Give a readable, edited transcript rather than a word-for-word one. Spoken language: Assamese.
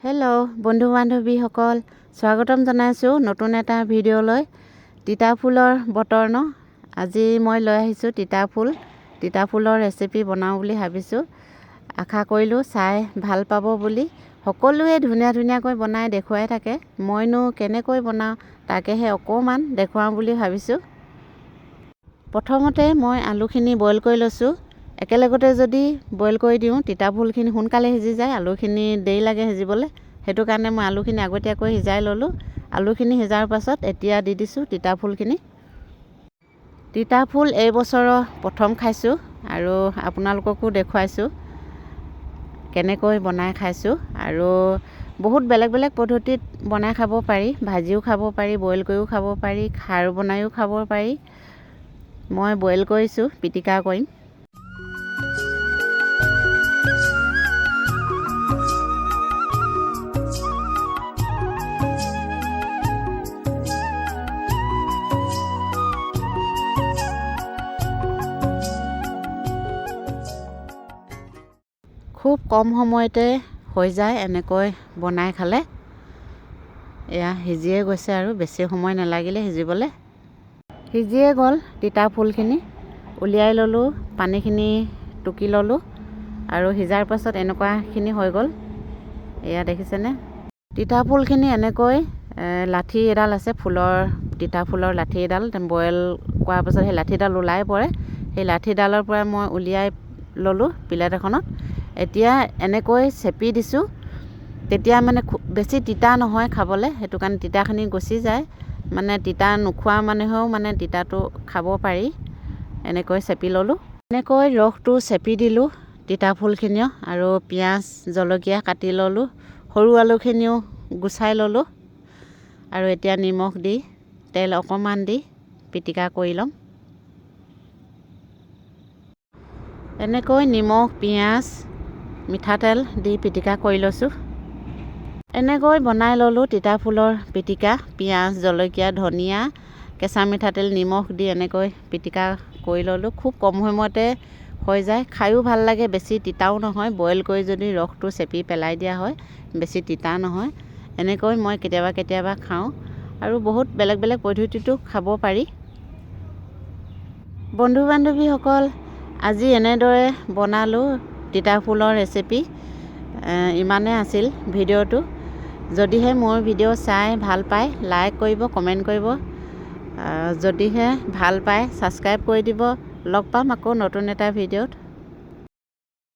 হেল্ল' বন্ধু বান্ধৱীসকল, স্বাগতম জনাইছোঁ নতুন এটা ভিডিঅ'লৈ। তিতা ফুলৰ বতৰ ন, আজি মই লৈ আহিছোঁ তিতা ফুল। তিতা ফুলৰ ৰেচিপি বনাওঁ বুলি ভাবিছোঁ। আশা কৰিলোঁ চাই ভাল পাব বুলি। সকলোৱে ধুনীয়া ধুনীয়াকৈ বনাই দেখুৱাই থাকে, মইনো কেনেকৈ বনাওঁ তাকেহে অকণমান দেখুৱাওঁ বুলি ভাবিছোঁ। প্ৰথমতে মই আলুখিনি বইল কৰি লৈছোঁ। একেলগতে যদি বইল কৰি দিওঁ তিতা ফুলখিনি সোনকালে সিজি যায়, আলুখিনি দেৰি লাগে সিজিবলৈ। সেইটো কাৰণে মই আলুখিনি আগতীয়াকৈ সিজাই ল'লোঁ। আলুখিনি সিজাৰ পাছত এতিয়া দি দিছোঁ তিতা ফুলখিনি। তিতা ফুল এই বছৰৰ প্ৰথম খাইছোঁ আৰু আপোনালোককো দেখুৱাইছোঁ কেনেকৈ বনাই খাইছোঁ। আৰু বহুত বেলেগ বেলেগ পদ্ধতিত বনাই খাব পাৰি, ভাজিও খাব পাৰি, বইল কৰিও খাব পাৰি, খাৰ বনায়ো খাব পাৰি। মই বইল কৰিছোঁ, পিটিকা কৰিম। খুব কম সময়তে হৈ যায় এনেকৈ বনাই খালে। এয়া সিজিয়ে গৈছে আৰু বেছি সময় নালাগিলে সিজিবলৈ। সিজিয়ে গ'ল তিতা ফুলখিনি, উলিয়াই ল'লোঁ, পানীখিনি টুকি ল'লোঁ আৰু সিজাৰ পাছত এনেকুৱাখিনি হৈ গ'ল। এয়া দেখিছেনে তিতা ফুলখিনি এনেকৈ লাঠি এডাল আছে, ফুলৰ তিতা ফুলৰ লাঠি এডাল বইল কৰাৰ পাছত সেই লাঠিডাল ওলাই পৰে। সেই লাঠিডালৰ পৰা মই উলিয়াই ল'লোঁ প্লেট এখনত। এতিয়া এনেকৈ চেপি দিছোঁ, তেতিয়া মানে বেছি তিতা নহয় খাবলৈ, সেইটো কাৰণে তিতাখিনি গুচি যায়। মানে তিতা নোখোৱা মানুহেও মানে তিতাটো খাব পাৰি। এনেকৈ চেপি ল'লোঁ, এনেকৈ ৰসটো চেপি দিলোঁ তিতা ফুলখিনিও। আৰু পিঁয়াজ জলকীয়া কাটি ল'লোঁ, সৰু আলুখিনিও গুচাই ল'লোঁ। আৰু এতিয়া নিমখ দি তেল অকণমান দি পিটিকা কৰি ল'ম। এনেকৈ নিমখ পিঁয়াজ মিঠাতেল দি পিটিকা কৰি লৈছোঁ। এনেকৈ বনাই ল'লোঁ তিতা ফুলৰ পিটিকা। পিঁয়াজ জলকীয়া ধনিয়া কেঁচা মিঠাতেল নিমখ দি এনেকৈ পিটিকা কৰি ল'লোঁ। খুব কম সময়তে হৈ যায়, খায়ো ভাল লাগে, বেছি তিতাও নহয়। বইল কৰি যদি ৰসটো চেপি পেলাই দিয়া হয় বেছি তিতা নহয়। এনেকৈ মই কেতিয়াবা কেতিয়াবা খাওঁ আৰু বহুত বেলেগ বেলেগ পদ্ধতিতো খাব পাৰি। বন্ধু বান্ধৱীসকল, আজি এনেদৰে বনালোঁ তিতা ফুলৰ ৰেচিপি। ইমানে আছিল ভিডিঅ'টো। যদিহে মোৰ ভিডিঅ' চাই ভাল পায় লাইক কৰিব, কমেণ্ট কৰিব। যদিহে ভাল পায় ছাবস্ক্ৰাইব কৰি দিব। লগ পাম আকৌ নতুন এটা ভিডিঅ'ত।